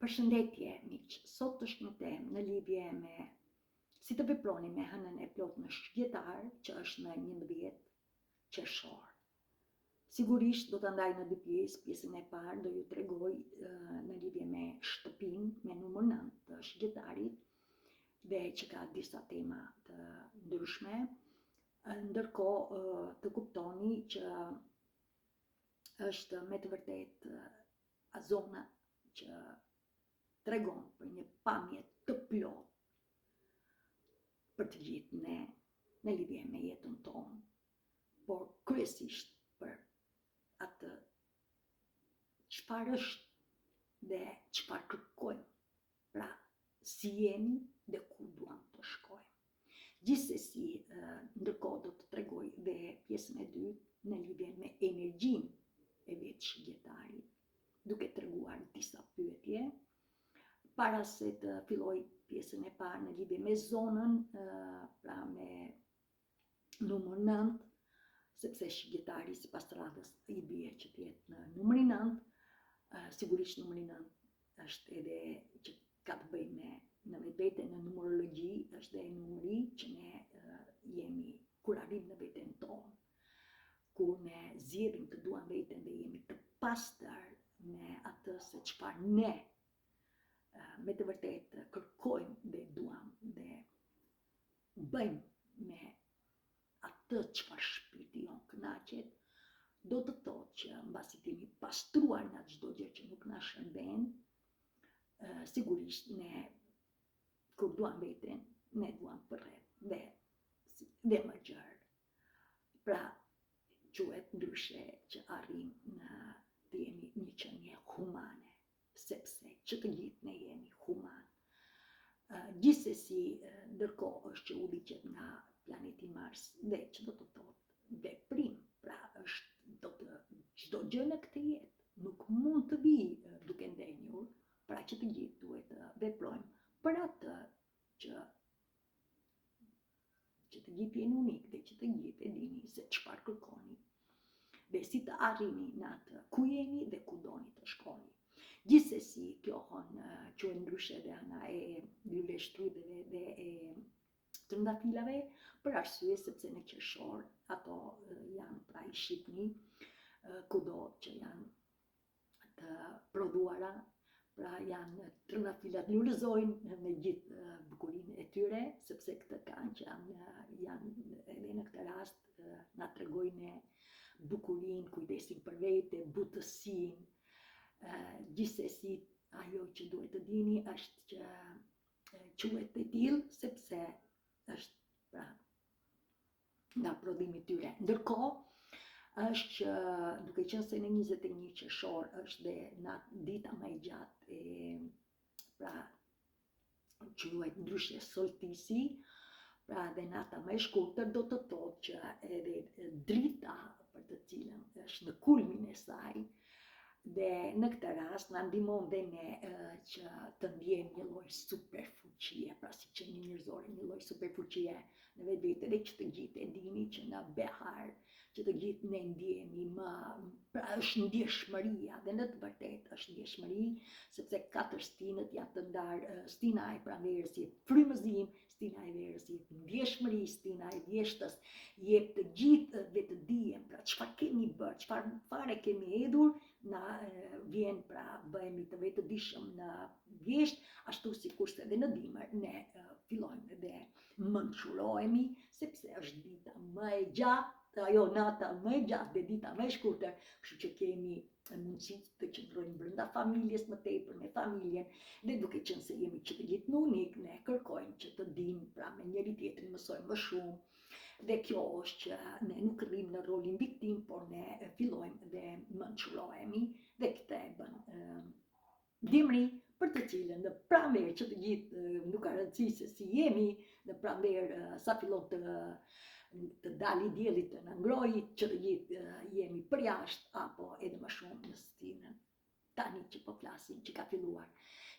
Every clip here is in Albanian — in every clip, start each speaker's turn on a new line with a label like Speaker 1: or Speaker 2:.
Speaker 1: Përshëndetje miq, sot është një temë në lidhje me si të veproni me hënën e plotë në shigjetar që është në 11 qershor. Sigurisht do ta ndaj në dy pjesë, pjesën e parë do ju tregoj në lidhje me shtëpinë me numër 9 të shigjetarit dhe që ka disa tema të ndryshme. Ndërkohë të kuptoni që është me të vërtetë zona që tregon për një pamje të plotë për të gjithë ne në lidhje me jetën tonë, por kryesisht për atë çfarë është dhe çfarë kërkojmë Pra, si jemi dhe ku duam të shkojmë. Gjithsesi, ndërkohë do të tregoj dhe pjesën e dytë në lidhje me energjinë e vetë shigjetarit, duke treguar disa pyetje, para se të filloj pjesën e parë në lidhje me zonën, pra me numër 9, sepse shigjetari sipas radhës i bie që të jetë në numrin 9, sigurisht numri 9 është edhe që ka të bëjë me në vetvete në numerologji është dhe numri që ne jemi kur arrijmë në veten tonë, kur ne zgjedhim të duam veten dhe jemi të pastër me atë se çfarë ne me të vërtetë kërkojmë dhe duam dhe bëjmë me atë çfarë shpirti jonë kënaqet, do të thotë që mbasi të jemi pastruar nga çdo gjë që nuk na shërben, sigurisht ne kur duam veten, ne duam përreth dhe dhe më gjerë. Pra, quhet ndryshe që arrijmë në të jemi një qenie humane. sepse që të gjithë ne jemi human. Gjithsesi, ndërkohë është që udhëhiqet nga planeti Mars dhe që do të thotë veprim, pra është do të çdo gjë në këtë jetë nuk mund të vijë duke ndenjur, pra që të gjithë duhet të veprojmë për atë që që të gjithë jeni unik dhe që të gjithë e dini se çfarë kërkoni dhe si të arrini në atë ku jeni dhe ku doni të shkoni. Gjithsesi, kjo hënë quhet ndryshe dhe hëna e luleshtrydheve dhe e trëndafilave, për arsye sepse në qershor ato janë pra i shihni kudo që janë të prodhuara, pra janë trëndafilat lulëzojnë me gjithë bukurinë e tyre, sepse këtë kanë që janë, janë edhe në këtë rast na tregojnë bukurinë, kujdesin për vete, butësinë, gjithsesi ajo që duhet të dini është që quhet e tillë sepse është pra nga prodhimi i tyre. Ndërkohë, është që duke qenë se në 21 qershor është dhe na dita më e gjatë e pra që quhet ndryshe solstisi, pra dhe nata më e shkurtër do të thotë që edhe drita për të cilën është në kulmin e saj, dhe në këtë rast na ndihmon dhe ne që të ndjejmë një lloj superfuqie, pra si qenie njerëzore, një lloj superfuqie në vetvete dhe që të gjithë e dini që në behar, që të gjithë ne ndjehemi më, pra është ndjeshmëria dhe në të vërtetë është ndjeshmëri, sepse katër stinët janë të ndarë, stina e pranverës jep frymëzim, stina e verës jep ndjeshmëri, stina e vjeshtës jep të gjithë vetëdijen, pra çfarë kemi bërë, çfarë fare kemi hedhur, na vjen pra bëhemi të vetëdijshëm në vjeshtë, ashtu sikurse edhe në dimër ne fillojmë dhe mençurohemi, sepse është dita më e gjatë, ajo nata më e gjatë dhe dita më e shkurtër, kështu që kemi mundësi të qëndrojmë brenda familjes më tepër me familjen dhe duke qenë se jemi që të gjithë në unik, ne kërkojmë që të dimë pra me njëri tjetrin mësojmë më shumë dhe kjo është që ne nuk rrimë në rolin viktimë, por ne fillojmë dhe mençurohemi dhe këtë e bën Dimri, për të cilën në pranverë që të gjithë nuk ka rëndësi se si jemi në pranverë sa fillon të të dali dielli të na ngrohi që të gjithë jemi përjashtë apo edhe më shumë në stinën tani që po flasim që ka filluar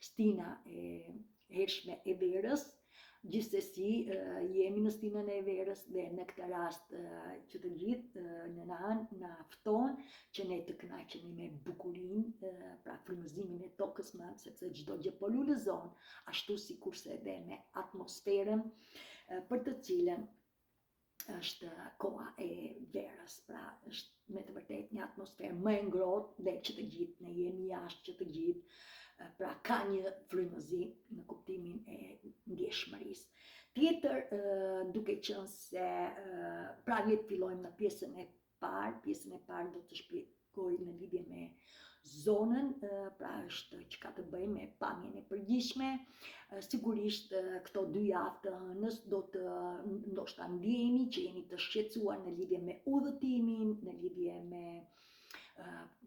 Speaker 1: stina e hershme e verës. Gjithsesi, jemi në stinën e verës dhe në këtë rast që të gjithë Nëna Hënë na fton që ne të kënaqemi me bukurinë, pra frymëzimin e tokës mëmë, sepse çdo gjë po lulëzon, ashtu sikurse edhe me atmosferën për të cilën është koha e verës, pra është me të vërtetë një atmosferë më e ngrohtë dhe që të gjithë ne jemi jashtë që të gjithë, pra ka një frymëzim në kuptimin e ndjeshmërisë. Tjetër, duke qenë se, pra le të fillojmë në pjesën e parë, pjesën e parë do të shpjegoj në lidhje me zonën, pra është që ka të bëjë me pamjen e përgjithshme. Sigurisht këto dy javë të hënës do të ndoshta ndjeni që jeni të shqetësuar në lidhje me udhëtimin, në lidhje me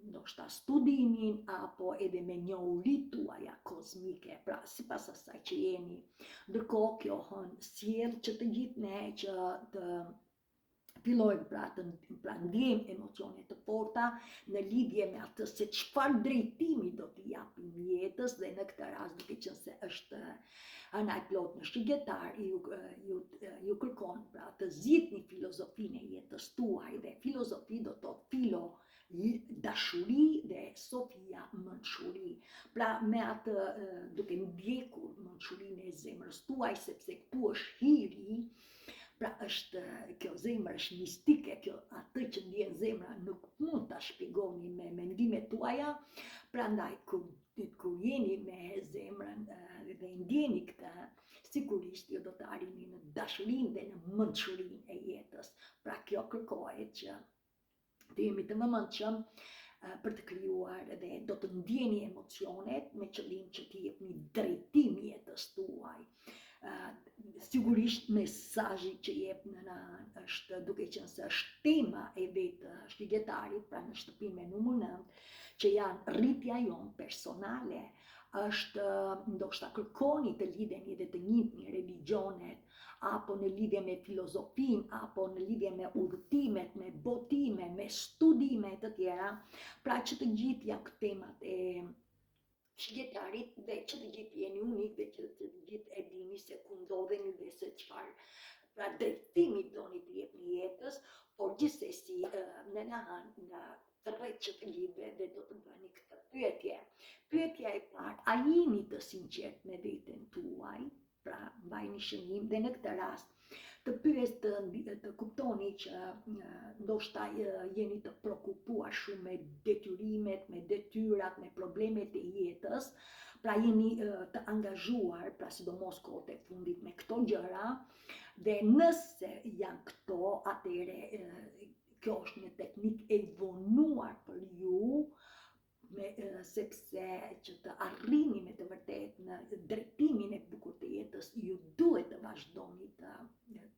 Speaker 1: ndoshta studimin apo edhe me njohuritë tuaja kozmike, pra sipas asaj që jeni. Ndërkohë kjo hënë sjell që të gjithë ne që të fillojmë pra të pra ndjejmë emocione të forta në lidhje me atë se çfarë drejtimi do t'i japim jetës dhe në këtë rast duke qenë se është hëna e plotë në shigjetar ju ju ju kërkon pra të zgjidhni filozofinë e jetës tuaj dhe filozofi do të thotë filo dashuri dhe sofia mençuri. Pra me atë duke ndjekur mençurinë e zemrës tuaj sepse këtu është hiri Pra është kjo zemër është mistike, kjo atë që ndjen zemra nuk mund ta shpjegoni me mendimet tuaja. Prandaj kur kur jeni me zemrën dhe ndjeni këtë, sigurisht ju do të arrini në dashurinë dhe në mençurinë e jetës. Pra kjo kërkohet që të jemi të vëmendshëm për të krijuar dhe do të ndjeni emocionet me qëllim që t'i jepni drejtim jetës tuaj. Sigurisht mesazhi që jep nëna është duke qenë se është tema e vetë shigjetarit, pra në shtëpinë me numër 9, që janë rritja jonë personale, është ndoshta kërkoni të lidheni dhe të njihni religjionet, apo në lidhje me filozofinë, apo në lidhje me udhëtimet, me botime, me studime të tjera, pra që të gjithë janë temat e shigjetarit dhe që të gjithë jeni unik dhe që të gjithë e dini se ku ndodheni dhe se çfarë pra drejtimi doni t'i jepni jetës, por gjithsesi nëna hënë na thërret që të gjithëve dhe do të bëni këtë pyetje. Pyetja e parë, a jeni të sinqertë me veten tuaj? Pra, mbajni shënim dhe në këtë rast të pyes të, të kuptoni që ndoshta jeni të preokupuar shumë me detyrimet, me detyrat, me problemet e jetës, pra jeni të angazhuar, pra sidomos kohët e fundit me këto gjëra, dhe nëse janë këto, atëherë kjo është një teknikë e vonuar për ju, me, sepse që të arrini me të vërtetë në drejtimin e bukur të jetës, ju duhet të vazhdoni të,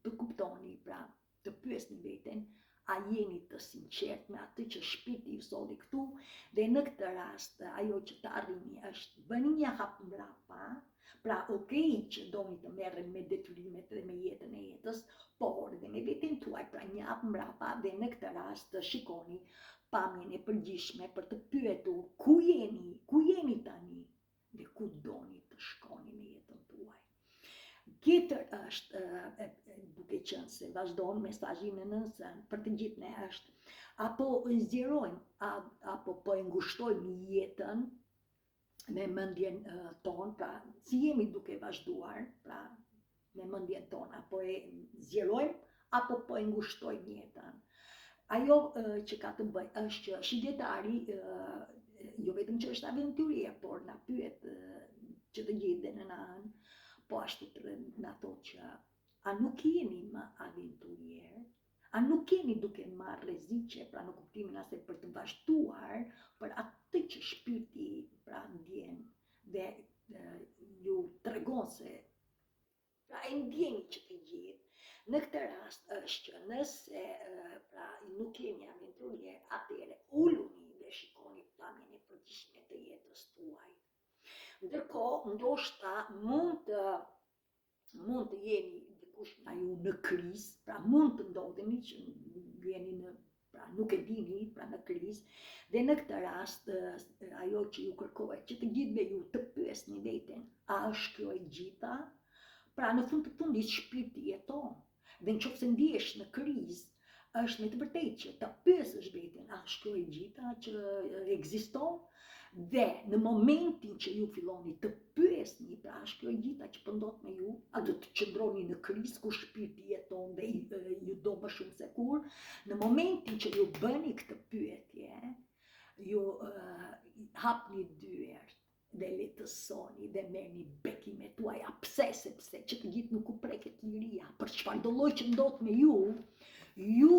Speaker 1: të kuptoni, pra të pyesni veten, a jeni të sinqertë me atë që shpirti ju solli këtu, dhe në këtë rast ajo që të arrini është bëni një hap mbrapa, Pra, ok që doni të merreni me detyrimet dhe me jetën e jetës, por dhe me veten tuaj, pra një hap mbrapa dhe në këtë rast të shikoni pamjen e përgjithshme për të pyetur ku jeni, ku jeni tani dhe ku doni të shkoni me jetën tuaj. Tjetër është, duke qenë se vazhdon mesazhi i nënës për të gjithë ne është, apo e zgjerojmë, apo po e ngushtojmë jetën me mendjen tonë, pra si jemi duke vazhduar, pra me mendjen tonë, apo e zgjerojmë, apo po e ngushtojmë jetën. Ajo që ka të bëjë është që shigjetari jo vetëm që është aventurier, por na pyet që të gjithë dhe nëna hënë, po ashtu të na thotë që a nuk jeni më aventurier, A nuk jeni duke marrë rreziqe, pra në kuptimin asaj për të vazhduar për atë që shpirti pra ndjen dhe ju tregon se pra e ndjeni që të gjithë. Në këtë rast është që nëse pra nuk jeni aventurier, atëherë uluni dhe shikoni pamjen e përgjithshme të jetës tuaj. Ndërkohë, ndoshta mund të mund të jeni dikush nga ju në krizë, pra mund të ndodheni që jeni në pra nuk e dini, pra në krizë, dhe në këtë rast ajo që ju kërkohet që të gjithëve ju të pyesni veten, a është kjo e gjitha? Pra në fund të fundit shpirti jeton. Dhe në qoftë se ndihesh në krizë, është me të vërtetë që ta pyesësh veten, a është kjo e gjitha që ekziston? Dhe në momentin që ju filloni të pyesni, pra është kjo e gjitha që po ndodh me ju, a do të qëndroni në krizë ku shpirti jeton dhe ju do më shumë se kurrë, në momentin që ju bëni këtë pyetje, ju uh, hapni dyert dhe lehtësoni dhe merrni bekimet tuaja. Pse? Sepse që të gjithë nuk u preket liria. Për çfarëdo lloj që ndodh me ju, ju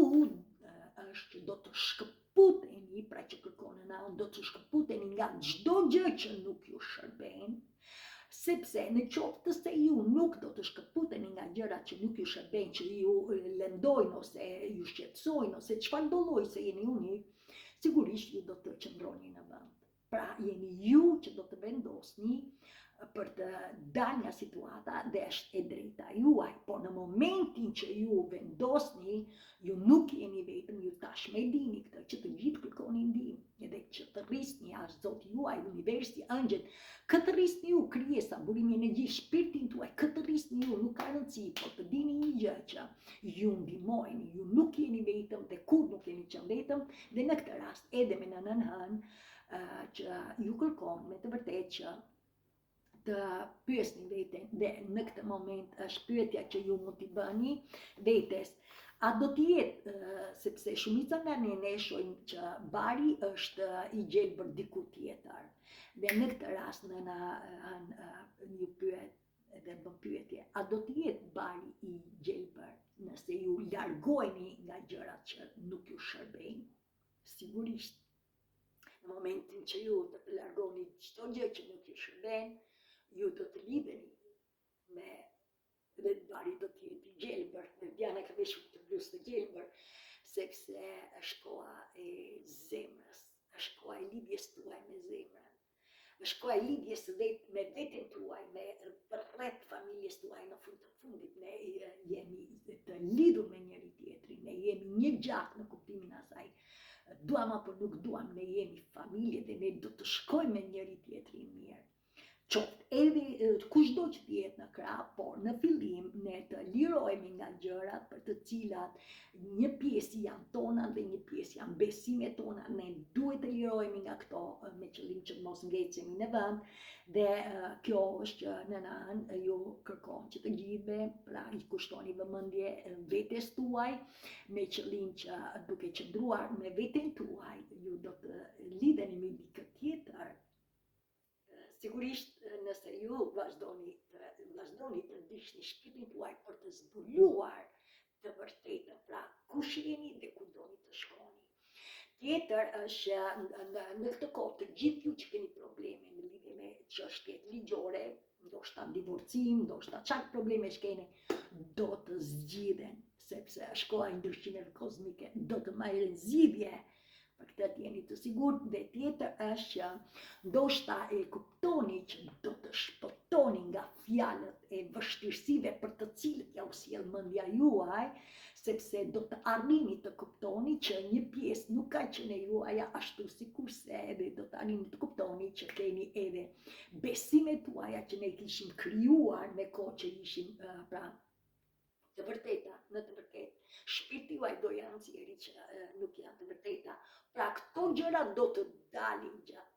Speaker 1: është që do të shkëputeni, pra që kërkon nëna, do të shkëputeni nga çdo gjë që nuk ju shërben, sepse në qoftë se ju nuk do të shkëputeni nga gjërat që nuk ju shërbejnë, që ju lëndojnë ose ju shqetësojnë ose çfarëdo lloj se jeni unik, sigurisht ju do të qëndroni në vend. Pra jeni ju që do të vendosni për të dalë nga situata dhe është e drejta juaj, por në momentin që ju vendosni, ju nuk jeni vetëm, ju tashmë e dini këtë, që të gjithë kërkoni ndihmë, edhe që të rrisni, është Zoti juaj, universi, engjëjt, kë të rrisni ju, krijesa, burimi energji, shpirtin tuaj, kë të rrisni ju, nuk ka rëndësi, por të dini një gjë që ju ndihmojnë, ju nuk jeni vetëm dhe kurrë nuk keni qenë vetëm, dhe në këtë rast edhe me nënën hënë, që ju kërkon me të vërtetë që të pyesni veten dhe në këtë moment është pyetja që ju mund t'i bëni vetes. A do të jetë, sepse shumica nga ne ne shohim që bari është i gjelbër diku tjetër. Dhe në këtë rast nëna hënë ju pyet dhe bën pyetje, a do të jetë bari i gjelbër nëse ju largoheni nga gjërat që nuk ju shërbejnë? Sigurisht. Në momentin që ju do të largoni çdo gjë që nuk ju shërben, ju do të lidheni me dhe bari do të jetë i gjelbër, dhe Diana ka veshur këtë bluzë të gjelbër, sepse është koha e zemrës, është koha e lidhjes tuaj me zemrën. Është koha e lidhjes vet me veten tuaj, me përreth familjes tuaj në fund të fundit ne jemi të lidhur me njëri tjetrin, ne jemi një gjak në kuptimin asaj. Duam apo nuk duam, ne jemi familje dhe ne do të shkojmë me njëri tjetrin mirë. Qoftë edhe kushdo që të jetë në krah, por në fillim ne të lirohemi nga gjërat për të cilat një pjesë janë tona dhe një pjesë janë besimet tona, ne duhet të lirohemi nga këto me qëllim që të mos ngecemi në vend dhe kjo është që nëna hënë ju kërkon që të gjithëve, pra i kushtoni vëmendje vetes tuaj me qëllim që duke qëndruar me veten tuaj ju do të lidheni me dikë tjetër Sigurisht, nëse ju vazhdoni të vazhdoni të ndiqni shpirtin tuaj për të zbuluar të vërtetën, pra kush jeni dhe ku doni të shkoni. Tjetër është që në, në këtë kohë të gjithë ju që keni probleme në lidhje me çështjet ligjore, ndoshta divorcim, ndoshta çfarë problemesh keni, do të zgjidhen, sepse është koha e ndryshimeve kozmike, do të marrin zgjidhje Për këtë të jeni të sigurt dhe tjetër është që ndoshta e kuptoni që do të shpëtoni nga fjalët e vështirësive për të cilët ja u sjell mendja juaj, sepse do të arrini të kuptoni që një pjesë nuk ka qenë e juaja ashtu sikurse edhe do të arrini të kuptoni që keni edhe besimet tuaja që ne kishim krijuar me kohë që ishim pra të vërteta, në të vërtetë. Shpirti juaj do ja nxjerrë që nuk janë të vërteta. Pra këto gjëra do të dalin gjatë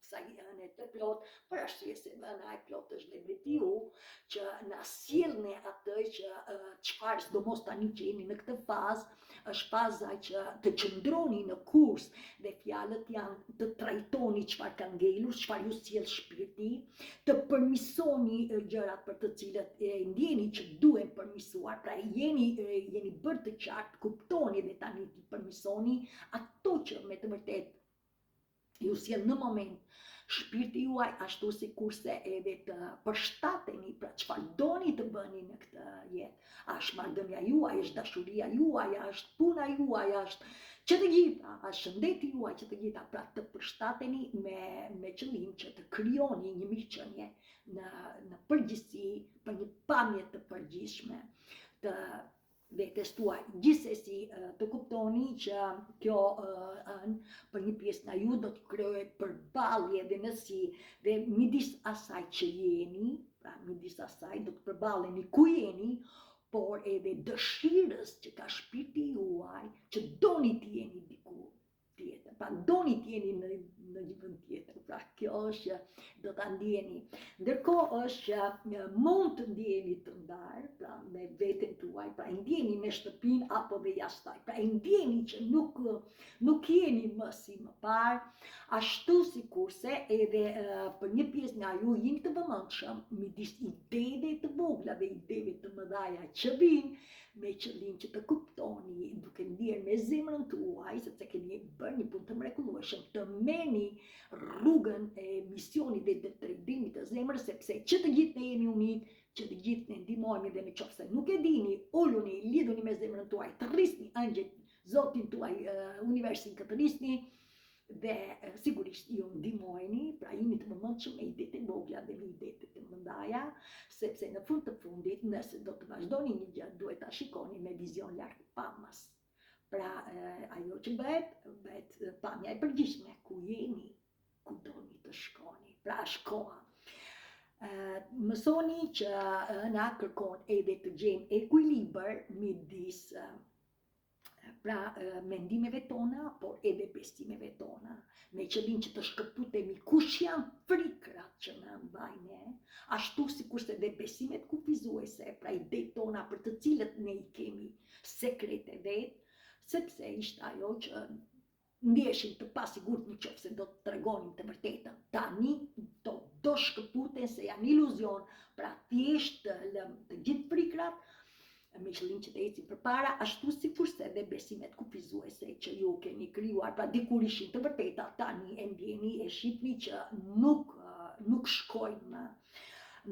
Speaker 1: kësaj hëne të plotë, për arsye se hëna e plotë është dhe vetiu, që na sjell ne atë që çfarë sidomos tani që jemi në këtë fazë, është faza që të qëndroni në kurs dhe fjalët janë të trajtoni çfarë ka ngelur, çfarë ju sjell shpirti, të përmisoni gjërat për të cilat e ndjeni që duhen përmisuar, pra jeni jeni bërë të qartë, kuptoni dhe tani t'i përmisoni ato që me të vërtetë ju sjell në moment shpirti juaj ashtu sikurse edhe të përshtateni pra çfarë doni të bëni në këtë jetë. A është marrëdhënia juaj, është dashuria juaj, a është puna juaj, a është që të gjitha, a është shëndeti juaj që të gjitha, pra të përshtateni me me qëllim që të krijoni një mirëqenie në në përgjithësi për një pamje të përgjithshme të vetes tuaj. Gjithsesi të kuptoni që kjo hënë për një pjesë nga ju do të krijojë përballje dhe nësi dhe midis asaj që jeni, Pra, midis asaj do të përballeni ku jeni, por edhe dëshirës që ka shpirti juaj, që doni të jeni diku tjetër. Pra, doni të jeni në në një vend tjetër. Pra, kjo është që do ta ndjeni. Ndërkohë është që mund të ndjeni të ndarë, pra me veten tuaj, pra e ndjeni me shtëpinë apo dhe jashtë saj. Pra e ndjeni që nuk nuk jeni më si më parë, ashtu sikurse edhe për një pjesë nga ju jeni të vëmendshëm midis ideve të vogla dhe ideve të mëdhaja që vijnë me qëllim që të kuptoni duke ndier me zemrën tuaj, sepse keni bërë një punë të mrekullueshëm, të merrni rrugën e misionit dhe të drejtimit të zemrës, sepse që të gjithë ne jemi unikë, që të gjithë ne ndihmohemi dhe në qoftë se nuk e dini, uluni, lidhuni me zemrën tuaj, thërrisni engjëjt, Zotin tuaj, universin kë thërrisni, dhe sigurisht ju ndihmojeni, pra jini të vëmendshëm me idetë e vogla dhe me idetë e mëdhaja, sepse në fund të fundit, nëse do të vazhdoni një gjë, duhet ta shikoni me vizion largpamës. Pra, ajo që bëhet, bëhet pamja e përgjithshme, ku jeni, ku doni të shkoni. Pra, është koha. Mësoni që na kërkon edhe të gjejmë ekuilibër midis pra mendimeve tona, por edhe besimeve tona, me qëllim që të shkëputemi kush janë frikrat që na mbajnë ne, ashtu sikurse dhe besimet kufizuese, pra idetë tona për të cilët ne i kemi sekrete vetë, sepse ishte ajo që ndiheshim të pasigurt në qoftë se do të tregonim të vërtetën. Tani do, do shkëputen se janë iluzion, pra thjesht të lëmë të gjithë frikrat, me qëllim që të ecim përpara, ashtu sikurse dhe besimet kufizuese që ju keni krijuar, pra dikur ishin të vërteta, tani e ndjeni e shihni që nuk nuk shkojnë më.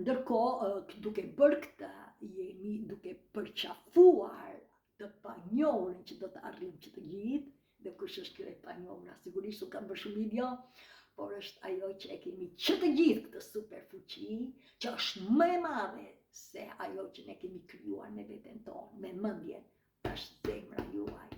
Speaker 1: Ndërkohë, duke bërë këtë, jemi duke përqafuar të panjohurën që do të arrijmë që të gjithë, dhe kush është kjo e panjohura, sigurisht unë kam bërë shumë video, por është ajo që e kemi që të gjithë këtë super fuqi, që është më e madhe se ajo që ne kemi krijuar me veten tonë, me mendjen, është zemra juaj.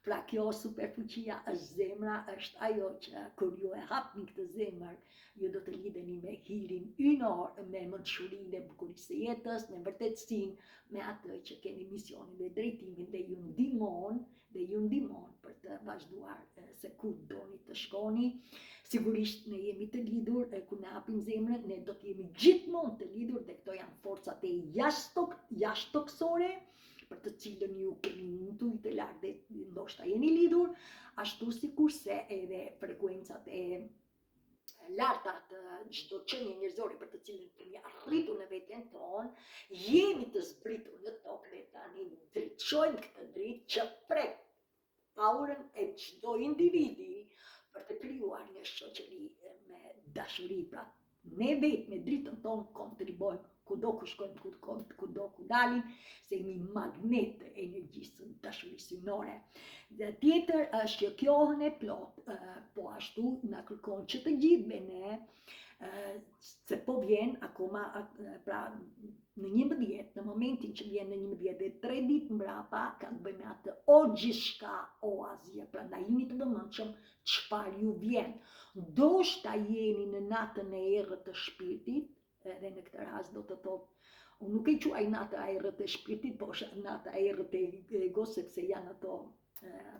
Speaker 1: Pra kjo superfuqia është zemra, është ajo që kur ju e hapni këtë zemër, ju do të lidheni me hirin hyjnor, me mençurinë e bukurisë së jetës, me vërtetësinë, me atë që keni misionin dhe drejtimin dhe ju ndihmon dhe ju ndihmon për të vazhduar se ku doni të shkoni. Sigurisht ne jemi të lidhur e kur ne hapim zemrën, ne do të jemi gjithmonë të lidhur dhe këto janë forcat e jashtë jashtëtokësore për të cilën ju keni një intuitë të lartë dhe ndoshta jeni lidhur, ashtu sikurse edhe frekuencat e larta të çdo qenie njerëzore për të cilën kemi arritur në veten tonë, jemi të zbritur në tokë dhe tani ndriçojmë këtë dritë që prek aurën e çdo individi për të krijuar një shoqëri me dashuri, pra ne vetë me dritën tonë kontribuojmë kudo ku shkojmë, kudo, kudo ku dalim, se jemi magnet të energjisë së dashurisë hyjnore. Dhe tjetër është që kjo hënë e plotë, po ashtu na kërkon që të gjithëve ne, se po vjen akoma, pra në 11, në momentin që vjen në 11 dhe 3 ditë mbrapa, ka të bëjë me atë o gjithçka o asgjë, prandaj jini të vëmendshëm çfarë ju vjen. Ndoshta jeni në natën e errët të shpirtit, Edhe në këtë rast do të thotë, unë nuk e quaj nata e errët e shpirtit, po është nata e errët e egos, sepse janë ato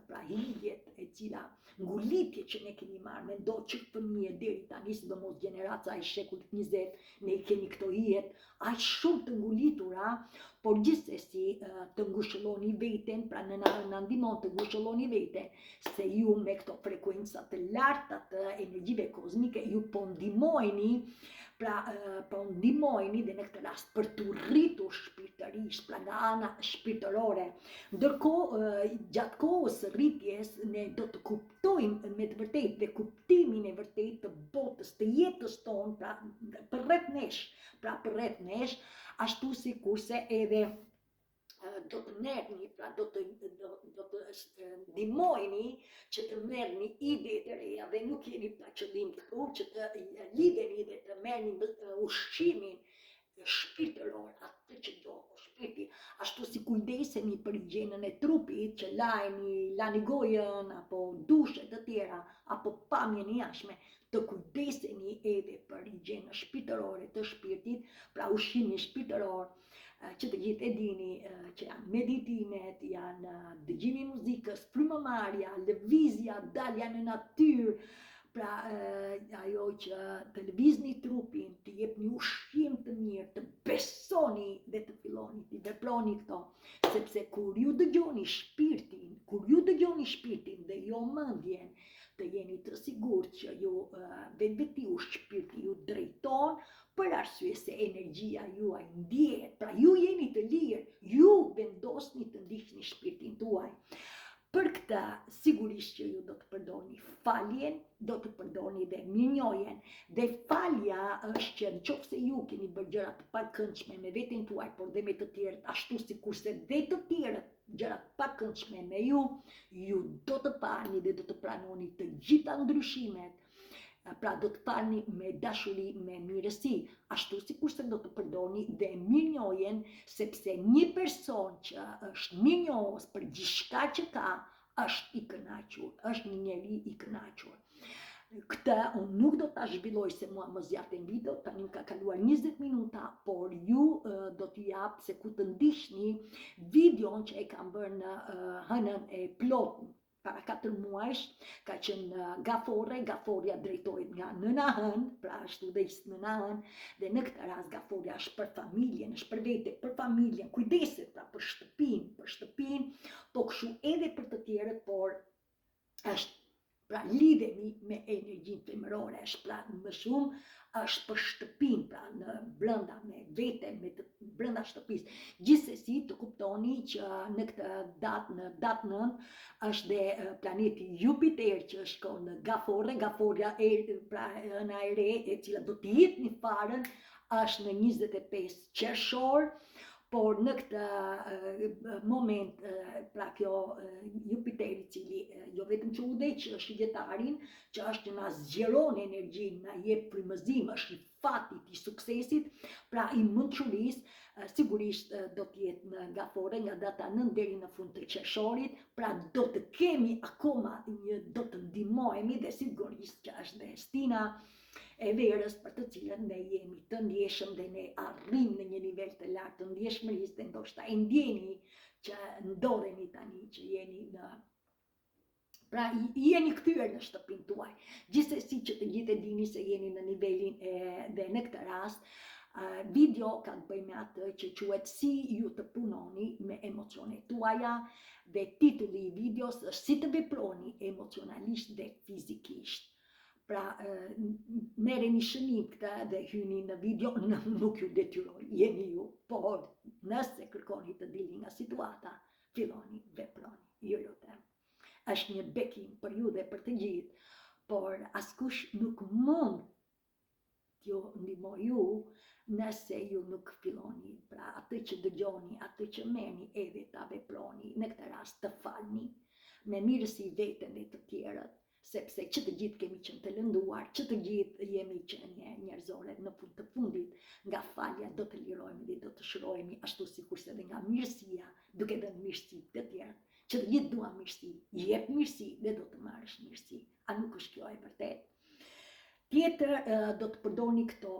Speaker 1: pra hijet e cila ngulitje që ne kemi marrë, mendo që fëmijë deri tani, sidomos gjenerata e shekullit 20, ne i kemi këto hijet aq shumë të ngulitura, por gjithsesi të ngushëlloni veten, pra në na, na ndihmon të ngushëlloni veten, se ju me këto frekuenca të larta të energjive kozmike, ju po ndihmojeni, pra po ndihmojeni dhe në këtë rast për t'u rritur shpirtërisht, pra nga ana shpirtërore. Ndërkohë, gjatë kohës së rritjes, ne do të kuptojmë me të vërtetë dhe kuptimin e vërtetë të botës, të jetës tonë, pra përreth nesh, pra përreth nesh, ashtu sikurse edhe do të merrni, pra do të do, do të ndihmojeni që të merrni ide të reja dhe nuk jeni pa qëllim këtu që të lidheni dhe të merrni ushqimin shpirtëror, atë që do shpirti. shpirti, ashtu si kujdeseni për higjienën e trupit, që lajeni, lani gojën apo dushe të tjera, apo pamjen e jashtme, të kujdeseni edhe për higjienën shpirtërore të shpirtit, pra ushqimin shpirtëror, që të gjithë e dini që janë meditimet, janë dëgjimi i muzikës, frymëmarrja, lëvizja, dalja në natyrë, pra ajo që të lëvizni trupin, të jepni ushqim të mirë, të besoni dhe të filloni të veproni këto, sepse kur ju dëgjoni shpirtin, kur ju dëgjoni shpirtin dhe jo mendjen, të jeni të sigurt që ju vetvetiu shpirti ju drejton për arsye se energjia juaj ndjehet, pra ju jeni të lirë, ju vendosni të ndiqni shpirtin tuaj. Për këtë, sigurisht që ju do të përdorni faljen, do të përdorni dhe mirënjohjen. Dhe falja është që në qoftë se ju keni bërë gjëra të pakëndshme me veten tuaj, por dhe me të tjerët, ashtu sikurse dhe të tjerët gjëra të pakëndshme me ju, ju do të falni dhe do të pranoni të gjitha ndryshimet Pra do të falni me dashuri, me mirësi, ashtu sikurse do të përdorni dhe mirënjohjen, sepse një person që është mirënjohës për gjithçka që ka, është i kënaqur, është një njeri i kënaqur. Këtë unë nuk do ta zhvilloj se mua më zgjaten video, tani më ka kaluar 20 minuta, por ju do t'ju jap se ku të ndiqni videon që e kam bërë në hënën e plotë para 4 muajsh, ka qenë gaforre, gaforrja drejtohet nga nëna hënë, pra është udhëheqës nëna hënë, dhe në këtë rast gaforrja është për familjen, është për vete, për familjen, kujdeset pra për shtëpinë, për shtëpinë, po kështu edhe për të tjerët, por është pra lidhemi me energjinë femërore, është pra më shumë është për shtëpinë, pra në brenda me vete, me të brenda shtëpisë. Gjithsesi të kuptoni që në këtë datë, në datë 9, është dhe planeti Jupiter që shkon në Gaforre, Gaforrja e pra hëna e re, e cila do të jetë një farën, është në 25 qershor, por në këtë moment, pra kjo Jupiter i cili jo vetëm që udhëheq shigjetarin, që është që na zgjeron energjinë, na jep frymëzim, është i fatit, i suksesit, pra i mençurisë, sigurisht do të jetë në Gaforre nga data 9 deri në fund të qershorit, pra do të kemi akoma një do të ndihmohemi dhe sigurisht që është dhe stina e verës për të cilën ne jemi të ndjeshëm dhe ne arrijmë në një nivel të lartë të ndjeshmërisë dhe ndoshta e ndjeni që ndodheni tani që jeni në Pra jeni kthyer në shtëpinë tuaj. Gjithsesi që të gjithë e dini se jeni në nivelin e dhe në këtë rast video ka të bëjë me atë që quhet si ju të punoni me emocionet tuaja dhe titulli i videos është si të veproni emocionalisht dhe fizikisht. Pra, merreni shënim këtë dhe hyni në video, në, nuk ju detyroj, jeni ju, por nëse kërkoni të dilni nga situata, filloni, veproni, ju lutem. Është një bekim për ju dhe për të gjithë, por askush nuk mund t'ju ndihmojë ju nëse ju nuk filloni, pra atë që dëgjoni, atë që merrni edhe ta veproni, në këtë rast të falni me mirësi veten dhe të tjerët, sepse që të gjithë kemi qenë të lënduar, që të gjithë jemi qenie njerëzore në fund të fundit, nga falja do të lirohemi dhe do të shërohemi ashtu sikurse dhe nga mirësia, duke dhënë mirësi të tjerët. Që të gjithë duam mirësi, jep mirësi dhe do të marrësh mirësi. A nuk është kjo e vërtetë? Tjetër, do të përdorni këto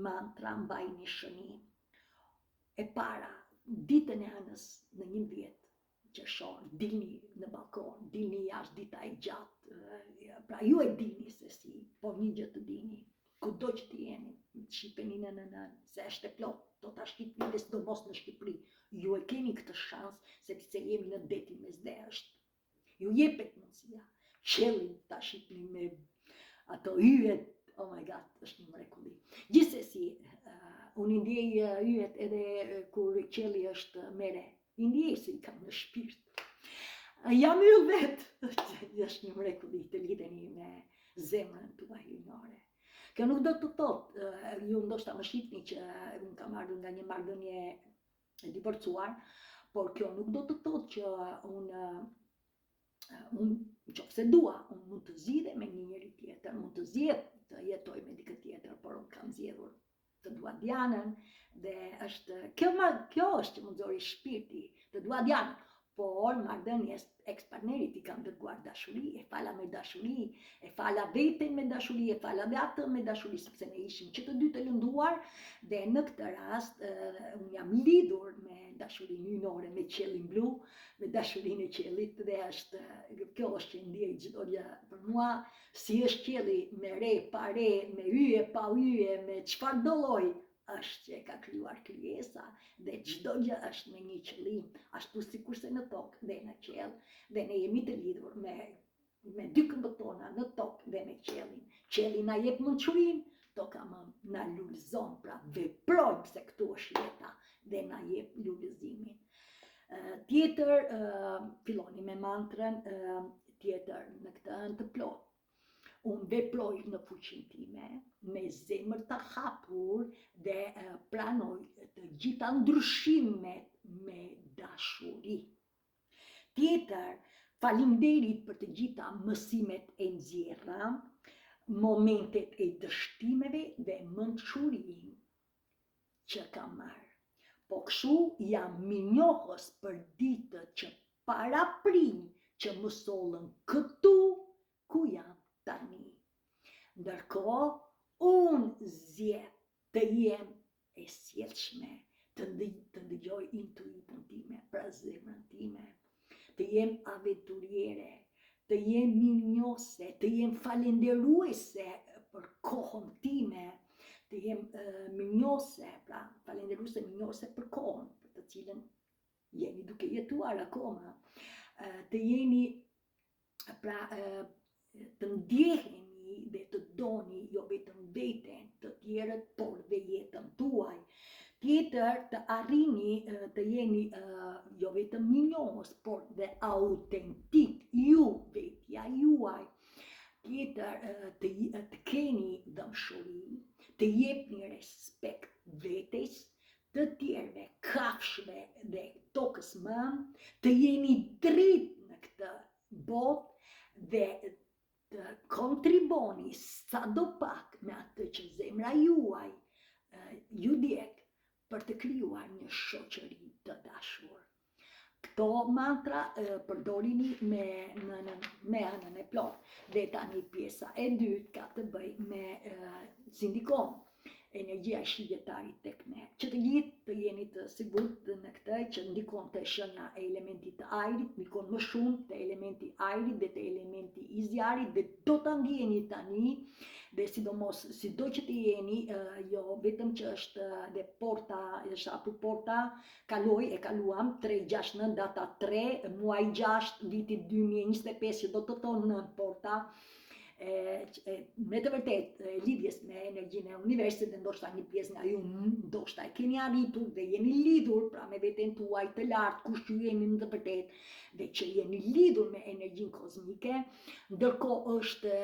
Speaker 1: mantra, mbajini shënim. E para, ditën e hënës në 11 qershor, dilni në balkon, dilni jashtë dita e gjatë, pra ju e dini se si, por një gjë të dini, kudo që të jeni, shiheni në në në, se është e plotë, do ta shihni dhe sidomos në Shqipëri, ju e keni këtë shans, sepse jemi në detin Mesdhe është Ju jepet mundësia, qiellin ta shihni me ato yjet, oh my god, është një mrekulli. Gjithsesi, uh, unë i ndjej uh, yjet edhe kur qielli është me re. I ndjej se i kam në shpirt. Jam yll vetë, është një mrekulli të lidheni me zemrën tuaj hyjnore. Kjo nuk do të thotë, ju ndoshta më shihni që unë kam ardhur nga një marrëdhënie e divorcuar, por kjo nuk do të thotë që unë unë në qoftë se dua, unë mund të zgjidhem me një njeri tjetër, mund të zgjedh të jetoj me dikë tjetër, por unë kam zgjedhur të dua Dianën Dhe është kjo ma, kjo është që më nxori shpirti, të dua Diana, por marrëdhënies ex partnerit i kam dërguar dashuri, e fala me dashuri, e fala veten me dashuri, e fala dhe atë me dashuri, sepse ne ishim që të dy të lënduar dhe në këtë rast unë jam lidhur me dashurinë hyjnore, me qiellin blu, me dashurinë e qiellit dhe është kjo është që ndiej çdo gjë për mua, si është qielli me re, pa re, me yje, pa yje, me çfarëdo lloj, është që e ka krijuar krijesa dhe çdo gjë është me një qëllim, ashtu sikurse në tokë dhe në qiell, dhe ne jemi të lidhur me me dy këmbët tona në tokë dhe me qiellin. Qielli na jep mençurinë, toka mëmë na lulëzon, pra veprojmë se këtu është jeta dhe na jep lulëzimin. Tjetër, filloni me mantrën, tjetër në këtë hënë të plotë. Unë veproj në fuqinë time, me zemër të hapur dhe pranoj të gjitha ndryshimet me dashuri. Tjetër, faleminderit për të gjitha mësimet e nxjerra, momentet e dështimeve dhe mençurinë që kam marrë. Po kështu jam mirënjohës për ditët që paraprijnë që më sollën këtu ku jam tani. Ndërkohë, unë zgjedh të jem e sjellshme, të, të ndëgjoj intuitën time, pra zemrën time, të jem aventuriere, të jem mirënjohëse, të jem falenderuese për kohën time, të jem mirënjohëse, pra falenderuese mirënjohëse për kohën për të cilën jeni duke jetuar akoma, të jeni pra të ndjeheni dhe të doni jo vetëm veten, të tjerët, por dhe jetën tuaj. Tjetër, të arrini të jeni jo vetëm mirënjohës, por dhe autentik, ju vetja juaj. Tjetër, të, të keni dhembshuri, të jepni respekt vetes, të tjerëve, kafshëve dhe tokës mëmë, të jeni dritë në këtë botë dhe të kontriboni sado pak me atë që zemra juaj ju djeg për të krijuar një shoqëri të dashur. Këto mantra përdorini me nënën, me hënën e plotë. Dhe tani pjesa e dytë ka të bëjë me si ndikon energjia e shigjetarit tek ne. Që të gjithë të jeni të sigurt në këtë që ndikon te shenja e elementit të ajrit, ndikon më shumë te elementi i ajrit dhe te elementi i zjarrit dhe do ta ndjeni tani dhe sidomos sido që të jeni, jo vetëm që është dhe porta, është hapur porta, kaloi e kaluam 3 6 9 data 3 muaj 6 vitit 2025 që do të thonë në porta e, e, me të vërtetë e lidhjes me energjinë e universit dhe ndoshta një pjesë nga ju ndoshta e keni arritur dhe jeni lidhur pra me veten tuaj të lartë kush ju jeni në të vërtetë dhe që jeni lidhur me energjinë kozmike ndërkohë është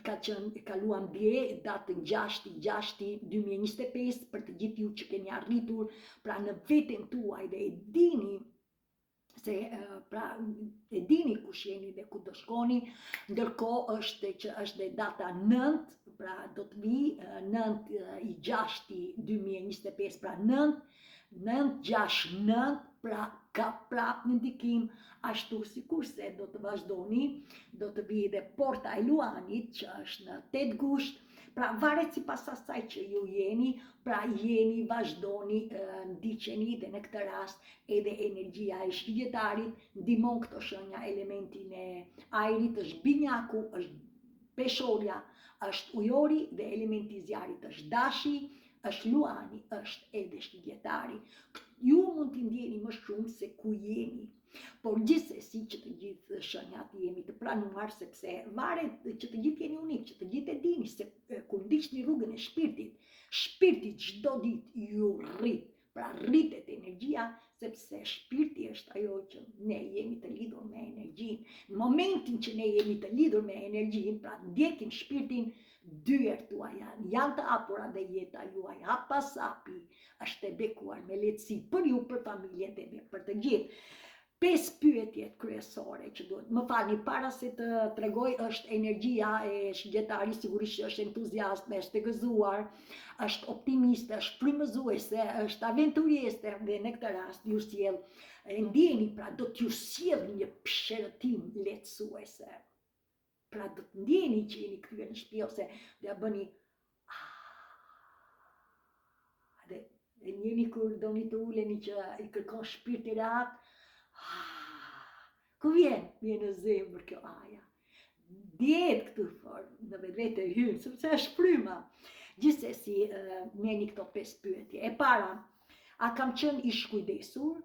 Speaker 1: ka qenë kaluam dje datën 6 6 2025 për të gjithë ju që keni arritur pra në veten tuaj dhe e dini se pra e dini kush jeni dhe ku do shkoni, ndërkohë është që është dhe data 9, pra do të vijë 9 i 6 2025, pra 9, 9, 6, 9, pra ka prap një ndikim ashtu sikurse do të vazhdoni, do të vijë dhe porta e Luanit që është në 8 gusht, Pra varet sipas asaj që ju jeni, pra jeni, vazhdoni, ndiqeni dhe në këtë rast edhe energjia e shigjetarit ndihmon këto shenja elementin e ajrit është binjaku, është peshorja, është ujori dhe elementi i zjarrit është dashi, është luani, është edhe shigjetari. Ju mund t'i ndjeni më shumë se ku jeni. Por gjithsesi që të gjithë shenjat jemi të pranuar sepse varet që të gjithë jeni unik, që të gjithë e dini se kur ndiqni rrugën e shpirtit, shpirti çdo ditë ju rrit, pra rritet energjia sepse shpirti është ajo që ne jemi të lidhur me energjinë. Në momentin që ne jemi të lidhur me energjinë, pra ndjekim shpirtin, dyert tuaja janë të hapura dhe jeta juaj hap pas hapi është e bekuar me lehtësi për ju, për familjen dhe për të gjithë. Pesë pyetjet kryesore që duhet, më falni, para se të tregoj është energjia e shigjetarit, sigurisht që është entuziazme, është e gëzuar, është optimiste, është frymëzuese, është aventurieste dhe në këtë rast ju sjell e ndjeni, pra do t'ju sjell një psherëtimë lehtësuese. Pra do të ndjeni që jeni kthyer në shtëpi ose do ja bëni dhe e ndjeni kur doni të uleni që i kërkon shpirti rehat. Ku vjen? Vjen në zemër kjo aja. Dihet këtu fort, në vetvete hyn, sepse është fryma. Gjithsesi, merrni këto pesë pyetje. E para, a kam qenë i shkujdesur?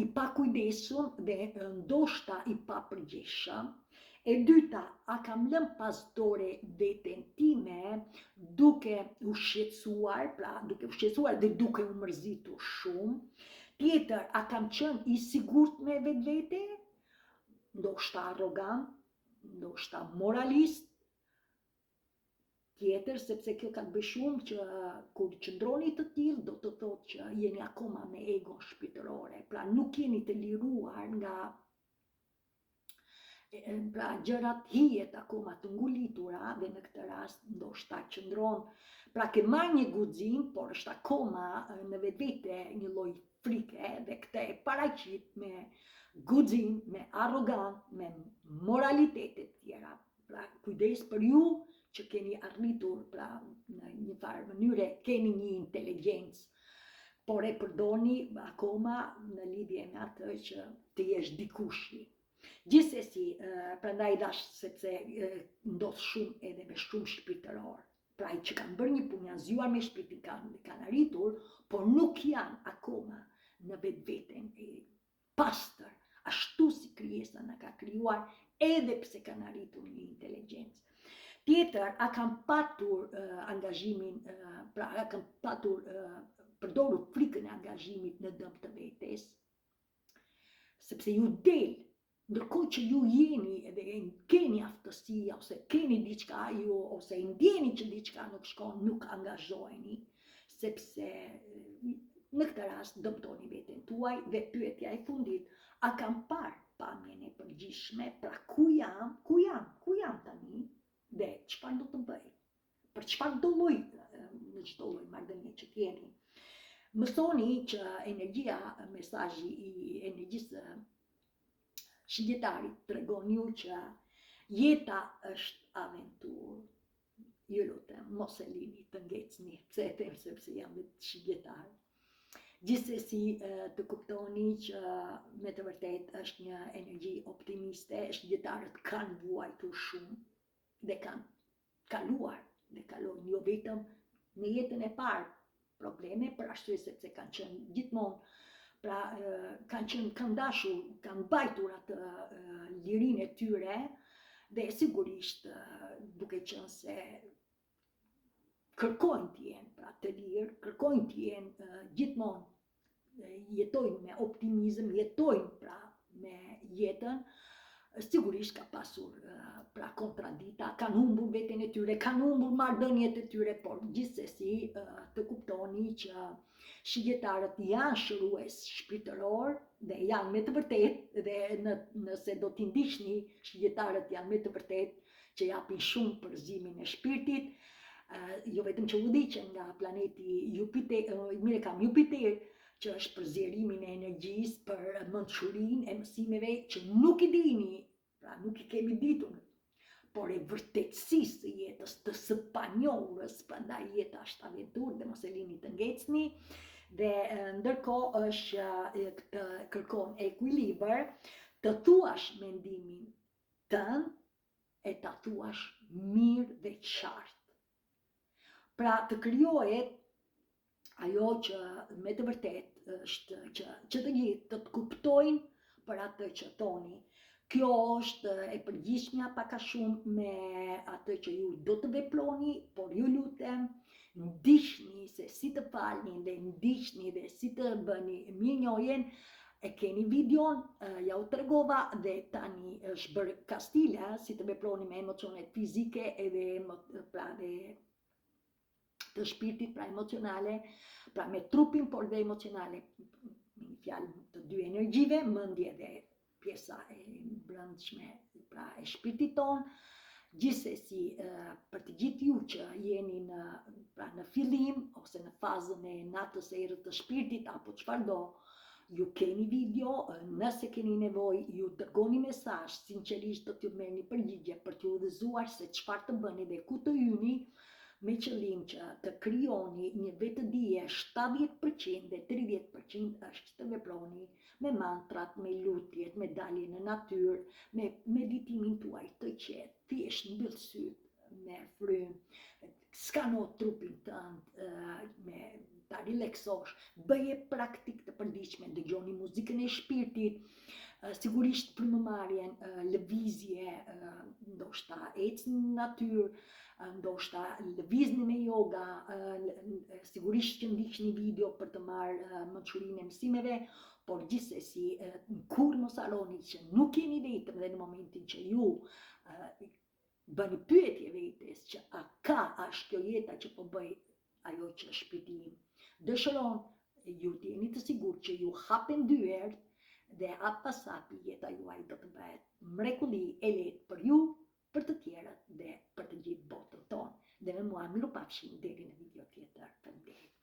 Speaker 1: i pakujdesshëm dhe ndoshta i papërgjegjshëm. E dyta, a kam lënë pas dore veten time duke u shqetësuar, pra duke u shqetësuar dhe duke u mërzitur shumë. Tjetër, a kam qenë i sigurt me vetvete? Ndoshta arrogant, ndoshta moralist, Tjetër, sepse kjo ka të bëjë shumë që kur qëndroni të tillë do të thotë që jeni akoma me egon shpirtërore, pra nuk jeni të liruar nga pra gjërat hijet akoma të ngulitura dhe në këtë rast ndoshta qëndron pra ke marrë një guxim, por është akoma në vetvete një lloj frike dhe këtë e paraqit me guxim, me arrogant, me moralitete të tjera. Pra, kujdes për ju që keni arritur, pra, në një farë mënyre, keni një inteligjencë, por e përdorni akoma në lidhje me atë që të jesh dikushi. Gjithsesi, prandaj dhashë sepse ndodh shumë edhe me shumë shpirtëror. Pra që kanë bërë një punë, janë zgjuar me shpirtin, kanë, kanë arritur, por nuk janë akoma në vetveten e pastër, ashtu si krijesa na ka krijuar, edhe pse kanë arritur një inteligjencë. Tjetër, a kam patur uh, angazhimin, uh, pra a kam patur uh, përdorur frikën e angazhimit në dëm të vetes, sepse ju del Ndërkohë që ju jeni edhe keni aftësi ose keni diçka ju ose ndjeni që diçka nuk shkon, nuk angazhoheni, sepse në këtë rast dëmtoni veten tuaj dhe pyetja e fundit, a kam parë pamjen e përgjithshme, pra ku jam, ku jam, ku jam tani dhe çfarë do të bëj? Për çfarë do lloj në çdo lloj marrëdhënie që të jeni. Mësoni që energjia, mesazhi i energjisë Shigjetarit tregon ju që jeta është aventurë. Ju lutem, mos e lini të ngecni, pse e them sepse jam vetë shigjetar. Gjithsesi të kuptoni që me të vërtetë është një energji optimiste, shigjetarët kanë vuajtur shumë dhe kanë kaluar dhe kalojnë jo vetëm në jetën e parë probleme për arsye sepse kanë qenë gjithmonë pra kanë qenë kanë dashur, kanë mbajtur atë lirinë e tyre dhe sigurisht duke qenë se kërkojnë të jenë pra të lirë, kërkojnë të jenë gjithmonë jetojnë me optimizëm, jetojnë pra me jetën, sigurisht ka pasur pra kontradita, kanë humbur veten e tyre, kanë humbur marrëdhëniet e tyre, por gjithsesi të kuptoni që shigjetarët janë shërues shpirtëror dhe janë me të vërtetë dhe në, nëse do t'i ndiqni shigjetarët janë me të vërtetë që japin shumë për zgjimin e shpirtit, jo vetëm që udhëhiqen nga planeti Jupiter, mirë kam Jupiter, që është për zgjerimin e energjisë, për mençurinë e mësimeve që nuk i dini, pra nuk i kemi ditur, por e vërtetësisë së jetës, të së panjohurës, prandaj jeta është aventurë dhe mos e lini të ngecni, dhe ndërkohë është të kërkon ekuilibër, të thuash mendimin tënd e ta thuash mirë dhe qartë. Pra të krijohet ajo që me të vërtetë është që, që të gjithë të të kuptojnë për atë që thoni. Kjo është e përgjithshmja pak a shumë me atë që ju do të veproni, por ju lutem, ndiqni se si të falni dhe ndiqni dhe si të bëni mirënjohjen, E keni videon, ja u tregova dhe tani është bërë kastile, si të veproni me emocionet fizike edhe pra dhe të shpirtit, pra emocionale, pra me trupin, por dhe emocionale. fjalë të dy energjive, mendje dhe pjesa e brendshme, pra e shpirtit tonë, gjithsesi për të gjithë ju që jeni në pra në fillim ose në fazën e natës së errët të shpirtit apo çfarëdo, ju keni video, nëse keni nevojë, ju dërgoni mesazh, sinqerisht do t'ju merrni përgjigje për t'ju udhëzuar se çfarë të bëni dhe ku të hyni, me qëllim që të krijoni një vetëdije 70% dhe 30% është të veproni me mantrat, me lutjet, me dalje në natyrë, me meditimin tuaj të qetë, thjesht mbyll sytë, merr frymë, skano trupin tënd, me ta relaksosh, bëje praktikë të përditshme, dëgjoni muzikën e shpirtit, sigurisht frymëmarrjen, lëvizje, ndoshta ecni në natyrë, ndoshta lëvizni me yoga, sigurisht që ndiqni video për të marrë mençurinë e mësimeve, por gjithsesi kurrë mos harroni që nuk jeni vetëm dhe në momentin që ju bëni pyetje vetes që a ka është kjo jeta që po bëj ajo që shpirti im dëshiron, ju të jeni të sigurt që ju hapen dyert dhe hap pas hapi jeta juaj do të bëhet mrekulli e lehtë për ju, për të tjerët dhe për të gjithë botën tonë. Dhe me mua mirupafshim deri në video tjetër. Faleminderit.